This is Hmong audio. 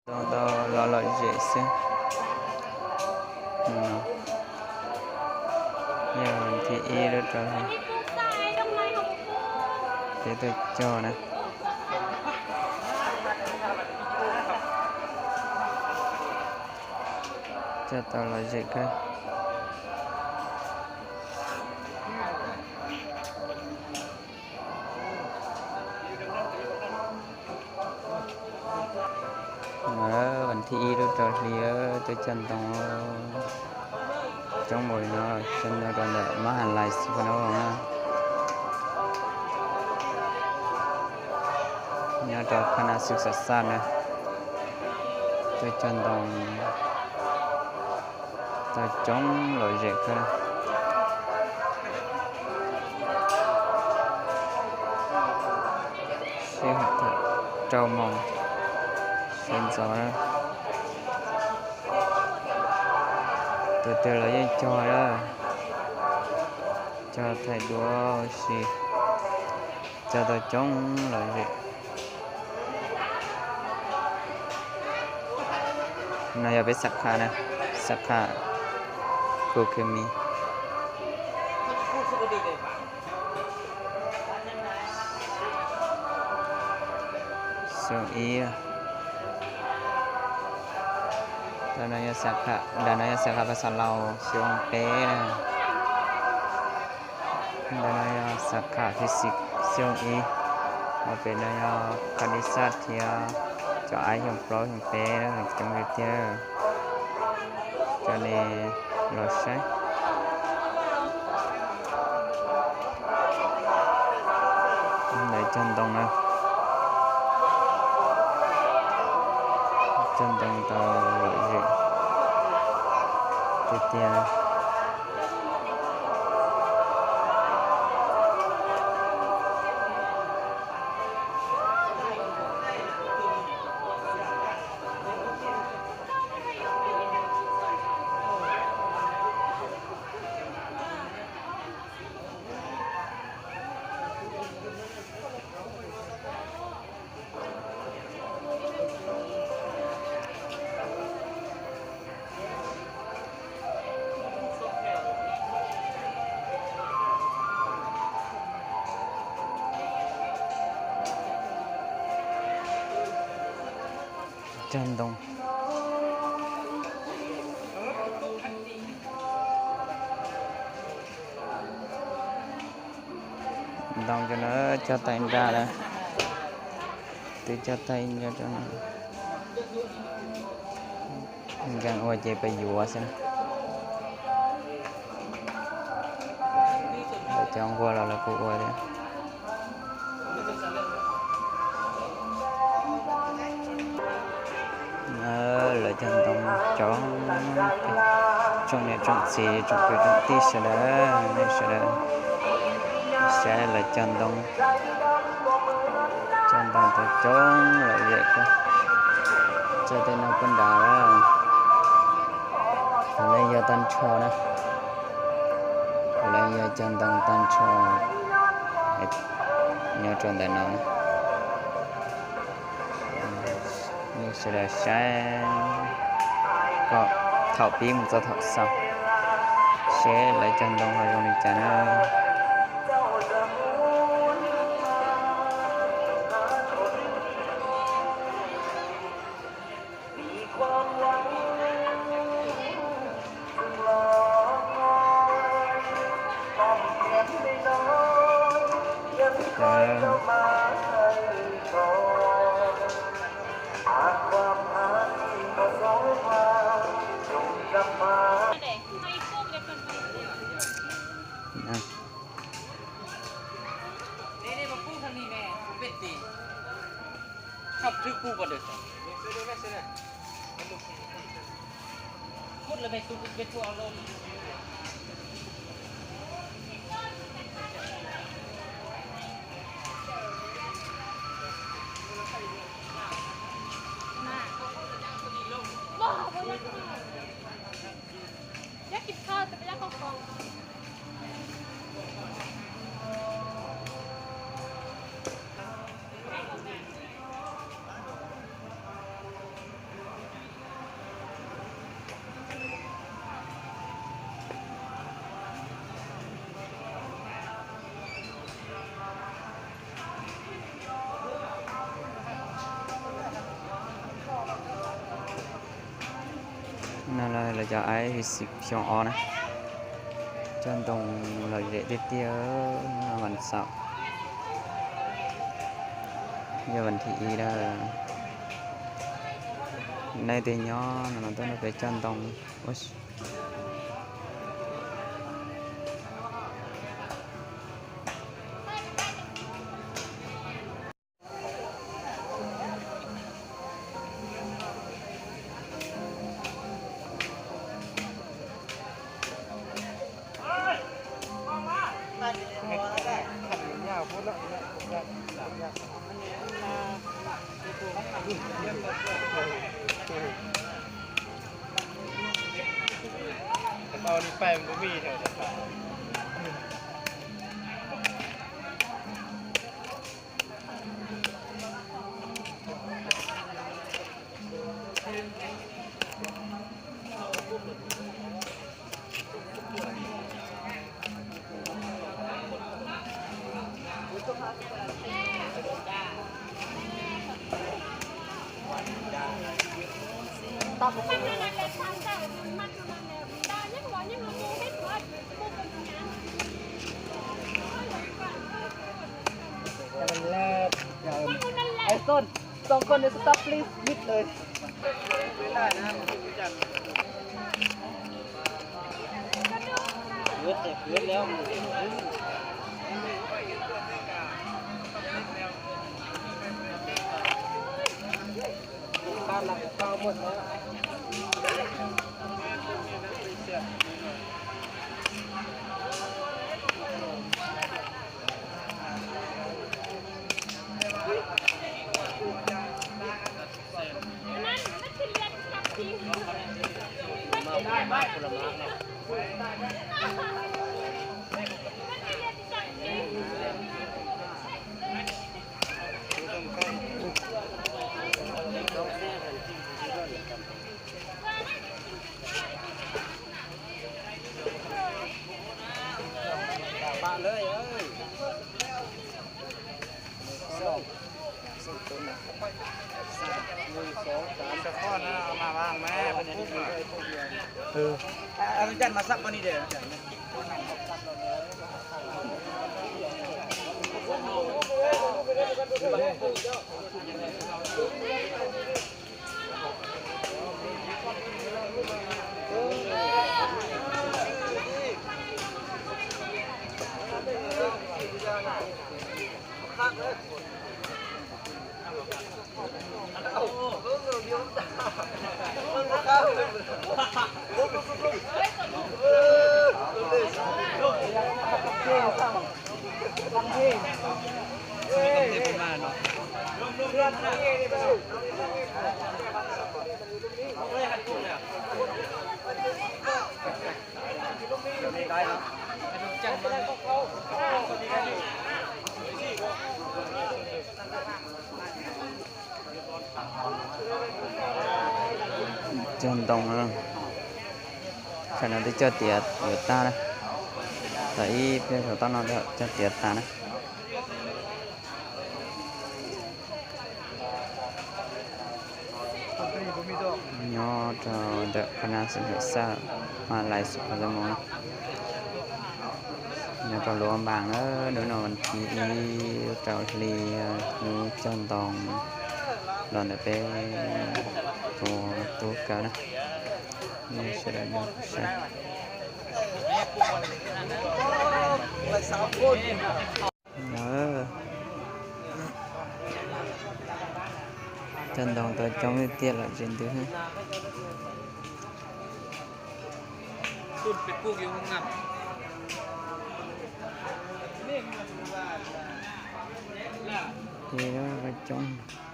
Tau tau los lom zem xwb. Yog thib ib lub rau peb tuaj cog na. Cog tau lom zem kawg. Vas thib ib lub rau hli tuaj cog ntoo coob npaum li no, cog ntoo rau ntawm Mab Has Lais xwb no na. Nyob rau phab Nav Xwm Xam Xaj na, tuaj cog ntoo tau coob lom zem kawg. Sij hawm thaum rau moos sawv ntxov na. Tus twg los yeej cog na, cog thaij duab si, cog tau coob lom zem. No yog peb xab kham na, xab kham Khu Khwb Mis. Xyoo ib. Ntawm no yog xab kham, ntawm no yog xab kham Pha Xa Laus xyoo peb na. Ntawm no yog xab kham Physics xyoo ib. Hauv pem no yog Kha Lis Xaj thiab cov aib xyoo plaub xyoo peb na, coob tiag tiag. Cov nej los saib. Lawv cog ntoo na, cog ntoo tau lom zem tiag tiag. Cog ntoo. Ntoo cov no cog tais nra lawm, twb cog tais nra rau no. Nkees ua ces pab yuav xwb na. Lawv cov nquag los lawv kuj ua thiab. Lawv cog ntoo coob, tsoom niam tsoom txiv tsoom kwv tsoom tij sawv daws, nej sawv daws saib lawv cog ntoo, cog ntoo tau coob lom zem kawg. Txog tej no puag nrad, puav leej yog tag nrho na, puav leej yog cog ntoo tag nrho nyob rau ntawm no na. Nej sawv daws saib kom thaum pib mus txog thaum xaus, seb lawv cog ntoo ho zoo li cas na. No lawv cov aib xib xyoo ob na, coj ntoo lom zem tiag tiag. Vas xaum, yog vas thib ib lawm. Leej twg nyob no tuaj nrog peb coj ntoo. Ê Sơn, song con đến stop please, mít lời. Ướt thì ướt lắm. Cog ntoo, qhov no twb cog tiav yuav tag na, tau ib pliag thaum toj no cog tiav tas na. Nyob rau ntawm qhov na xwm hwm xaj ma lais xwm qhov zoo mus na. Nyob rau lub npaas na, hnub no vas thib ib lub rau hli, lub cog ntoo los ntawm peb tus tub kawg na. Nej sawv daws nyob saib. Cog ntoo tau coob tiag tiag lawm tsev ntws. Ces coob.